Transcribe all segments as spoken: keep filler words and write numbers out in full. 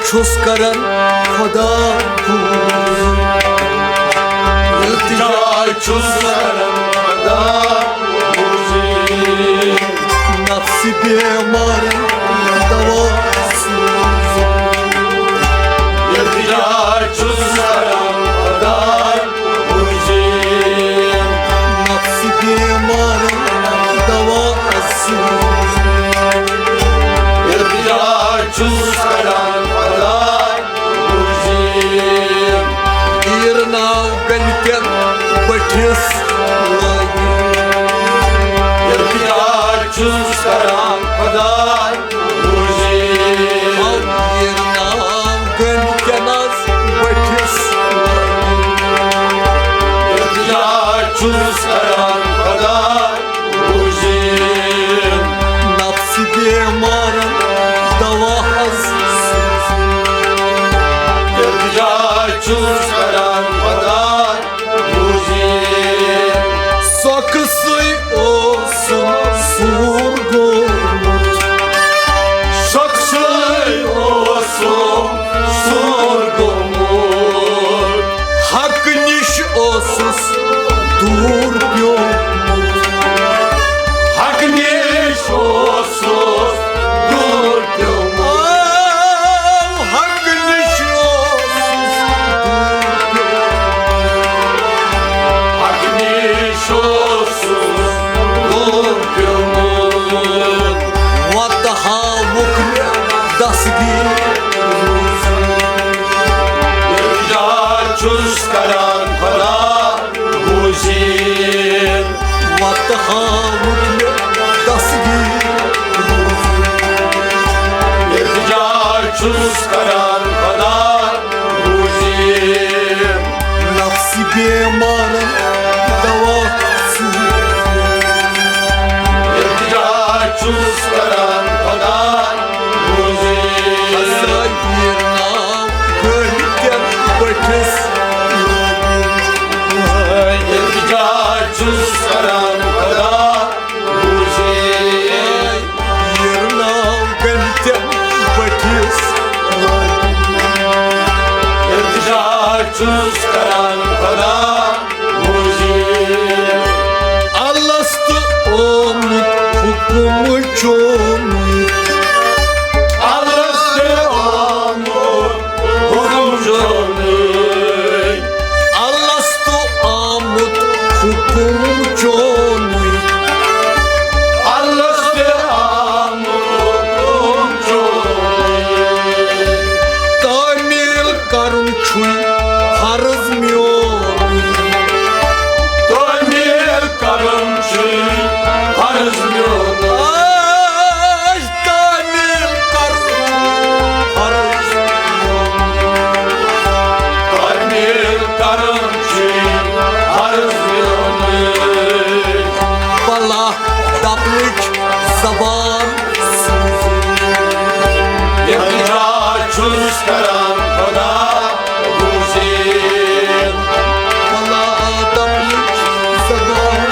چھُس کران خدا بوٗزِو۔ التجا چھُس کران خدا بوٗزِو۔ نفسِ بیمارن دوا سوٗزِو۔ التجا چھُس کران خدا بوٗزِو۔ نفسِ بیمارن دوا سوٗزِو۔ التجا چھُس کران خدا بوٗزِو۔ ایر ناو گنہِ کٮ۪ن بٔٹھِس لٲگِو۔ التجا چھُس کران خدا بوٗزِو۔ ایر ناو گنہِ کٮ۪ن آز بٔٹھِس لٲگِو۔ التجا چھُس کران خدا بوٗزِو۔ نفسِ بیمارن دوا حظ سوٗزِو۔ التجا چھُس کران خدا بوٗزِو۔ سۄکھسٕے اوسُم سوٗر گوٚمُت۔ سۄکھسٕے اوسُم سوٗر گوٚمُت۔ حق نِش اوسُس دوٗر پیوٚمُت۔ حق نِش اوسُس دوٗر پیوٚمُت۔ آو، حق نِش اوسُس دوٗر پیوٚمُت۔ حق نِش اوسُس دوٗر پیوٚمُت۔ وَتہٕ ہاوُکھ مےٚ دستگیٖر۔ التجا چھُس کران خدا بوٗزِو۔ وَتہٕ ہاوُکھ مےٚ دستگیٖر۔ التجا چھُس کران خدا بوٗزِو۔ نفسِ بیمارن دوا سوٗزِو۔ التجا چھُس کران خدا بوٗزِو۔ ہسا یہِ ناو گٔلۍ کٮ۪ن بٔٹھِس لٲگِو۔ التجا چھُس کران خدا بوٗزِو۔ یہِ ناو گٔلۍ کٮ۪ن بٔٹھِس لٲگِو۔ التجا چھُس کران خدا بوٗزِو۔ الستہٕ آمُت حُکُم چونُے۔ الستہٕ آمُت حُکُم چونُے۔ الستہٕ آمُت حُکُم چونُے۔ الستہٕ آمُت حُکُم چونُے۔ تعمیٖل کرُن چھُے فرض میون۔ تعمیٖل کرُن چھُے فرض میون۔ آے تعمیٖل کرُن چھُے فرض میون۔ تعمیٖل کرُن چھُے فرض میون۔ بلا دپنٕچ زبان سوٗزِو۔ التجا چھُس کران خدا بوٗزِو۔ بلا دپنٕچ زبان۔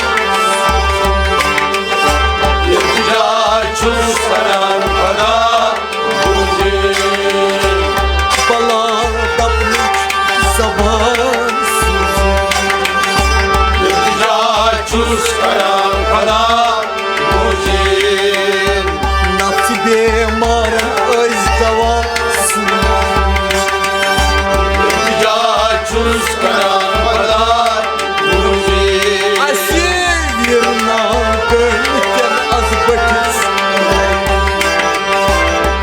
التجا چھُس کران خدا بوٗزِو۔ بلا دپنٕچ زبان سوٗزِو۔ التجا چھُس کران خدا بوٗزِو۔ نفسِ بیمارن ٲسۍ دوا سوٗزِو۔ التجا چھُس کران خدا بوٗزِو۔ اَسہِ ویٖرناو گٔلۍ کٮ۪ن از بٔٹھِس۔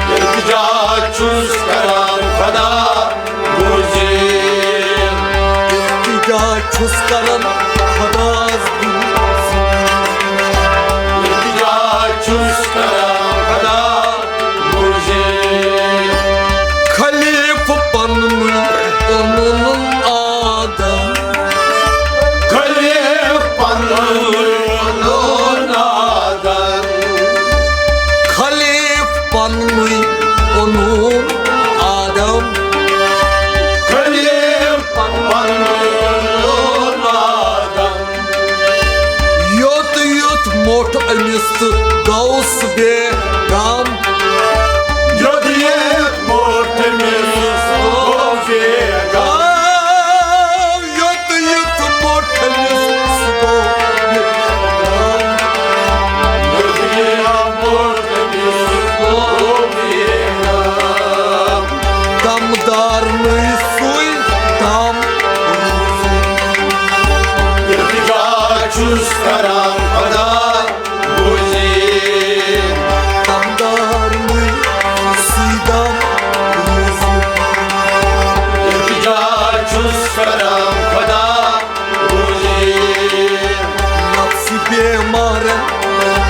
التجا چھُس کران خدا بوٗزِو۔ التجا چھُس کران خداس بوٗزِو۔ التجا چھُس کران خدا بوٗزِو۔ خلیفہٕ پننُے اوٚنُن آدم۔ خلیفہٕ پننُے اوٚنُن آدم۔ خلیفہٕ پننُے اوٚنُن آدم۔ خلیفہٕ پننُے اوٚنُن آدم۔ یوٚت یوٚت موٚٹھ أمِس تہٕ گوٚوس بے غم۔ یوٚت یوٚت موٚٹھ أمِس چھُس کران خدا بوٗزِتھ۔ دمدارنٕے سیٖدم روٗزِتھ۔ التجا چھُس کران خدا بوٗزِتھ۔ نفسہٕ بیمارن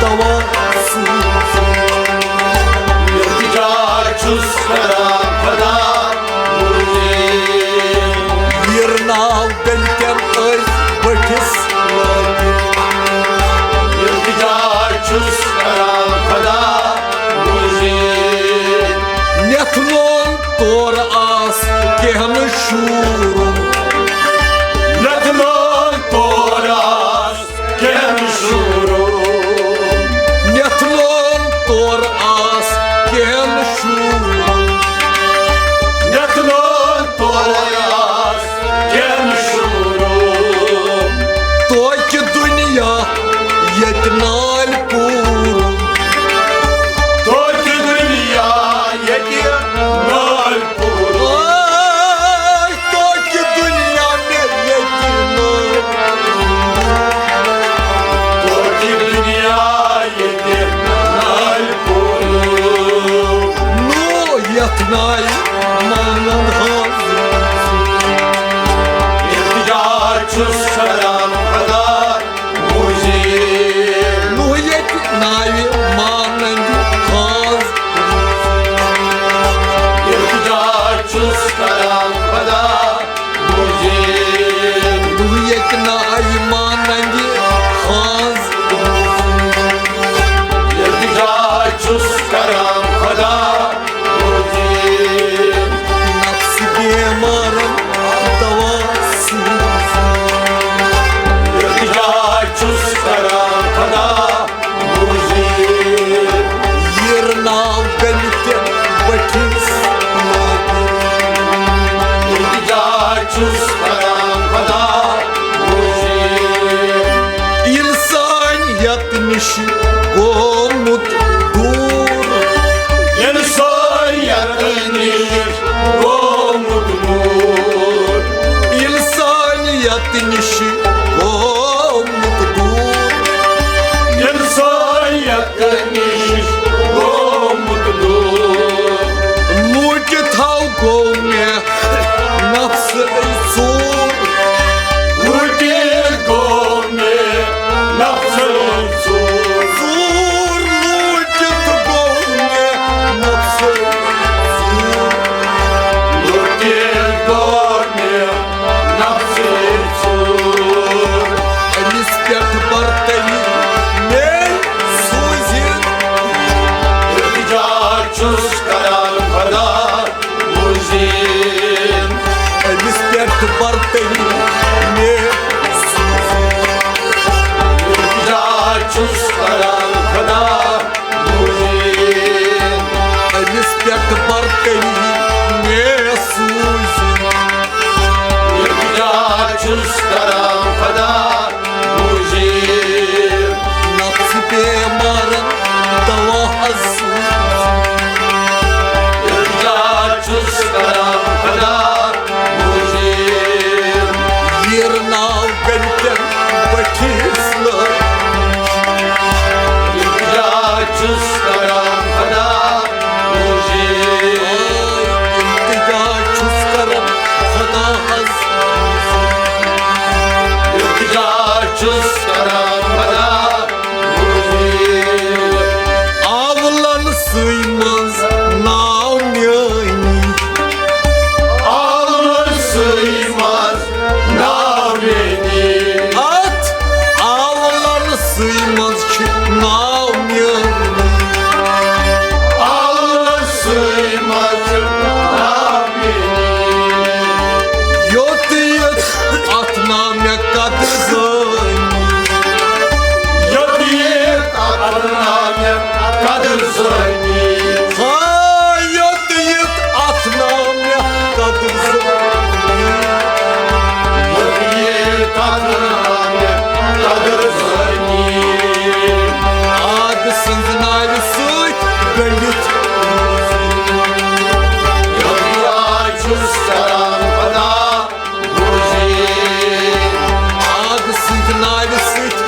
دوا سوٗزِتھ۔ التجا چھُس کران خدا بوٗزِتھ۔ ویرناو گلکٮ۪ن أزۍ بٔٹھِس لٲگِتھ۔ التجا چھُس کران خدا بوٗزِتھ۔ نٮ۪تھ لول تور آس کینٛہہ نہٕ شوٗرُن۔ نٮ۪تھ لول تور آس کینٛہہ نہٕ شوٗرُن۔ نٮ۪تھ لول تور آس کینٛہہ نہٕ شوٗرُن۔ نٮ۪تھ لول تور آس کینٛہہ نہٕ شوٗرُن۔ توتہِ دُنیا ییٚتہِ نالۍ پوٗرُن۔ توتہِ دُنیا ییٚتہِ نالۍ پوٗرُن۔ آے توتہِ دُنیا مےٚ ییٚتہِ نالۍ۔ توتہِ دُنیا ییٚتہِ نالۍ پوٗرُن۔ نوٗ یَتھ نایہِ مانن ہٕنٛز۔ التجا چھُس کران خدا بوٗزِتھ۔ نوٗ ییٚتہِ نایہِ مانن ہٕنٛز۔ التجا چھُس کران خدا بوٗزِتھ۔ نوٗ ییٚتہِ نایہِ مانن ہٕنٛز۔ التجا چھُس کران خدا بوٗزِتھ۔ نفسہٕ بیمارن دوا سوٗزِتھ۔ التجا چھُس کران خدا بوٗزِتھ۔ ییرناو گلہِ تہِ بٔٹھِس لٲگِتھ۔ التجا چھُس کران خدا بوٗزِتھ۔ انسانیت نِش گوٚمُت دوٗر۔ انسانیت نِش گوٚمُت دوٗر۔ انسانیت نِش گوٚمُت دوٗر۔ انسانیت نِش گوٚمُت دوٗر۔ لوٗٹِتھ ہاو گوٚو مےٚ نفسٕے ژوٗر۔ لوٗٹِتھ گوٚو مےٚ نفسٕے ژوٗر۔ ژوٗر لوٗٹِتھ گوٚو مےٚ نفسٕے ژوٗر۔ لوٗٹِتھ گوٚو مےٚ نفسٕے ژوٗر۔ أمِس پٮ۪ٹھ برتری مےٚ سوٗزِن۔ التجا چھُس کران خدا بوٗزِن۔ أمِس پٮ۪ٹھ برتری مےٚ سوٗزِن۔ التجا چھُس کران خدا بوٗزِن۔ أمِس پٮ۪ٹھ برتری مےٚ سوٗزِن۔ التجا چھُس کران خدا بوٗزِن۔ نفسہٕ بیمارن دوا حظ سوٗزِن۔ التجا چھُس کران خدا بوٗزِن۔ ییرناو گلہِ تہِ بٔٹھِس لٲگِتھ۔ التجا چھُس کران خدا بوٗزِن۔ التجا چھُس کران خدا حظ۔ التجا چھُس کران خدا بوٗزِن۔ آولن سٕے منٛز ناو میٲنی۔ آولن سٕے منٛز ناو میٲنی۔ اتھ آولن سٕے منٛز چھُ ناو میٲنی۔ آولن سٕے منٛز چھُ ناو میٲنی۔ یوٚت یِتھ اتھ ناو مےٚ قدر زٲنۍ۔ یوٚت یِتھ اتھ ناو مےٚ قدر زٲنۍ۔ ہاے یوٚت یِتھ اتھ ناو مےٚ قدر زٲنۍ۔ یوٚت یِتھ اتھ ناو مےٚ قدر زٲنۍ۔ آگ سٕنٛز ناوِ سۭتۍ گٔنٛڈِتھ۔ یوٚت یاد چھُس کران خدا بوٗزِتھ۔ آگ سٕنٛز ناوِ سۭتۍ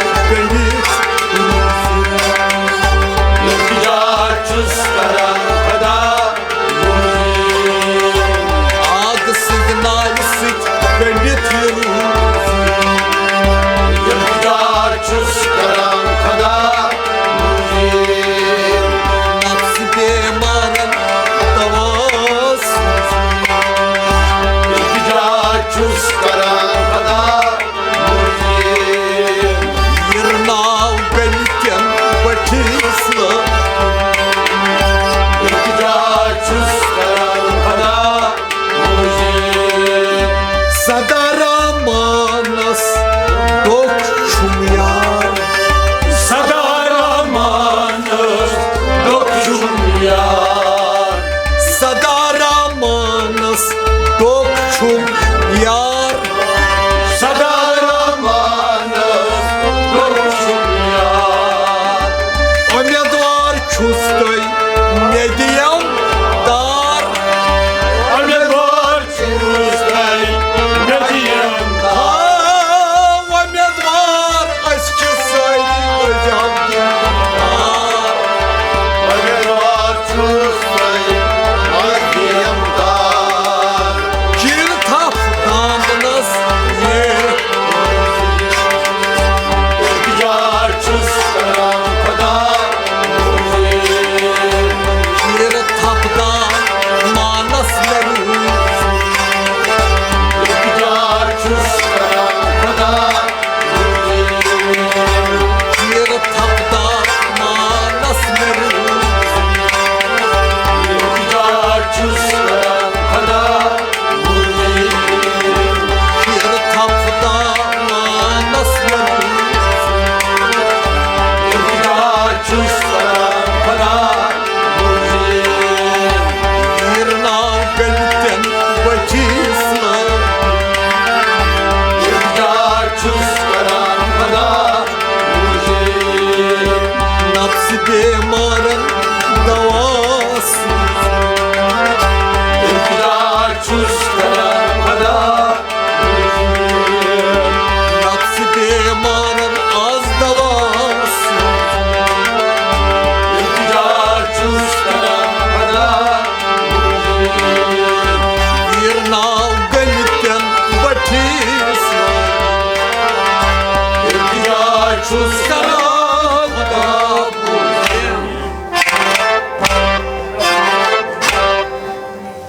Give